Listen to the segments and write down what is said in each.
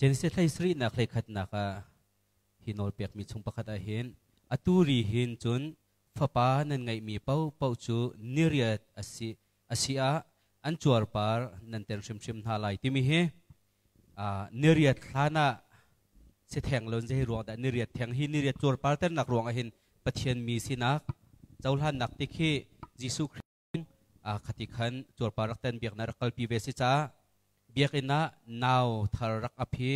Genesis hlei sarihnak hlei khatnak ah hi nawl pekmi chung pakhat ah hin atu ri hin cun fapa nan ngeihmi paohpaoh cu niriat a si a si ah an cuarpar nan ten hrimhrim hna lai timi hi niriat hlan ah si theng lo zei ruang dah niriat theng hi niriat cuarpar ternak ruang ah hin Pathian mi sinak cohlannak ti khi Jesuh Khrih khati khan cuarpar rak ten biaknak rak kalpi ve si caah biakinn ah nau thar rak ap hi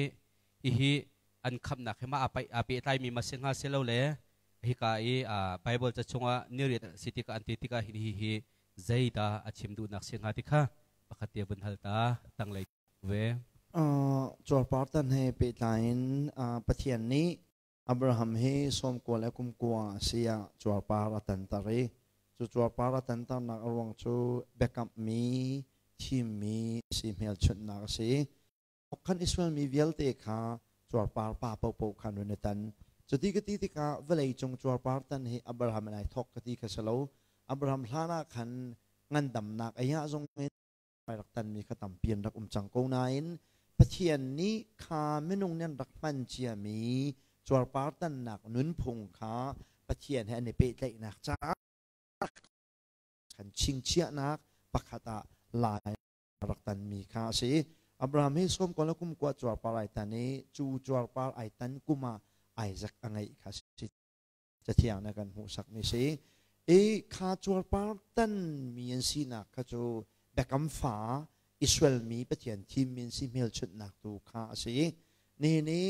hihi an khamnak hi ma a pehtlai mi ma si hnga si lo le hika i Bible ca chungah niriat si tikah an ti tikah hin hi hi zeidah a chim duhnak si hnga ti kha pakhat te vun hal ta tanglei ve. Cuarpar tan he pehtlai in Pathian nih Abraham hi sawmkua le kumkua a si ah cuarpar a tanter i cu cuarpar a tanternak a ruang cu biakamhmi thimmi si hmelchunhnak a si. Khan Israel mi vialte kha cuarpar pa paohpaoh khan run i tan. Cuti ka ti tikah vawlei cung cuarpar tan hi Abraham in ai thawk ka ti kha si lo. Abraham hlan ah khan ngandamnak ei ah zong in ai rak tanmi kha tampi an rak um cang ko nain Pathian nih kha minung nih an rak hman ciami cuarpar tannak nunphung kha Pathian he an i pehtlaihnak caah kan chingchiahnak pakhat ah lai rak tanmi kha a si. Abraham hi sawm kol le kum kua cuarpar ai tan i cu cuarpar ai tan kum ah Isaac a ngeih kha si. Cathiang na kan hmuhsakmi si. I kha cuarpar tanmi an sinak kha cu biakam fa Israel mi Pathian thimmi an si hmelchunhnak tu kha a si. Nihin i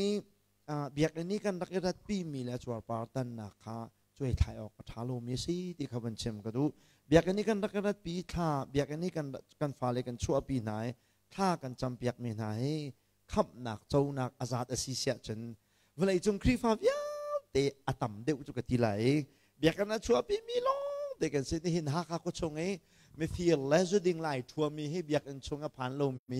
biakinn i kan rak i ratpimi le cuarpar tannak kha cuaithlai awk a ṭha lomi a si ti kha van chim ka duh. Biakinn i kan rak i ratpi thla, biakinn i kan, kan fale kan chuahpi hna i thla kan campiakmi hna hi khamhnak conak a zat a si siah cun vawleicung Khrihfa vialte a tam deuh cu ka ti lai i biakinn a chuahpimi lawng te kan si. Nihin Hakha khuachung i mifir le zuding lai ṭhuami hi biakinn chung a phan lomi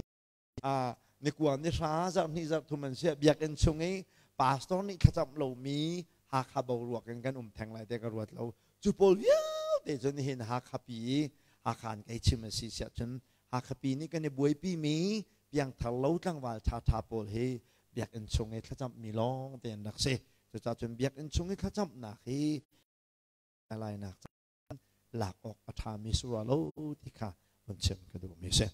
ni kua ni hra zarh hnih zarh thum an si biakinn chung i pastor nih thlacam lomi Hakha boruak in kan um theng lai te ka ruat lo. Cu pawl vialte cu nihin Hakha pi i Hakha an kei chim a si siah cun Hakha pi nih kan i buaipi mi piangthar lo tlangval ṭha ṭha pawl hi biakinn chung i thlacammi lawng te an rak si. Cucaah cun biakinn chung i thlacamnak hi lainak lak awk a ṭhami si rua lo ti kha vun chim ka duhmi si.